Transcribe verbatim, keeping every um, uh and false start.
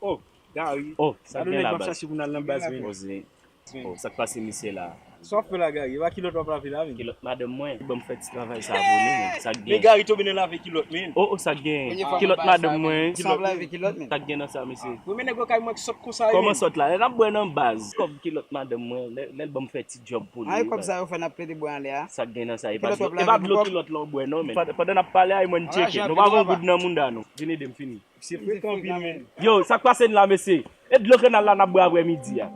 Oh, Gary. Oh, sa Gado gen nèg la m ap baz. Chache pou n al nan baz men. Poze. Oh, sa k pase misye la? Sa w ap fè la, Gary? E pa kilòt w ap lave la men. Kilòt madanm mwen, ban m fè ti travay sa pou li men. Sa k Men gen? Gary tonbe nan lave kilòt men. Oh, oh, sa k gen? Premye fwa Kilòt mwen bay sa, madanm men. Mwen. Kilòt lave kilòt men. Sa k gen nan sa, mesye? Wi, men nèg yo kay mwen ki sòt konsa. Kòman sòt la? Lè n ap bwè nan baz. Kòb kilòt madanm mwen, lè lè l ban m fè ti djòb pou li. Ay, kòb sa yo fè n ap plede bwè anlè a. Sa k gen nan sa? E pa Kilòt w ap dlo- e lave pa dlo pou kòb? Kilòt la w bwè non men. Pa pa nan ap pale a, e mwen n tcheke. Rajan Nou pa pile gon papa. Goud nan mouda nou. Vin ede m fini. Se frekan anpil men. Yo, sa k pase n la, mesye? E dlo kanal la n ap bwè aprè midi a.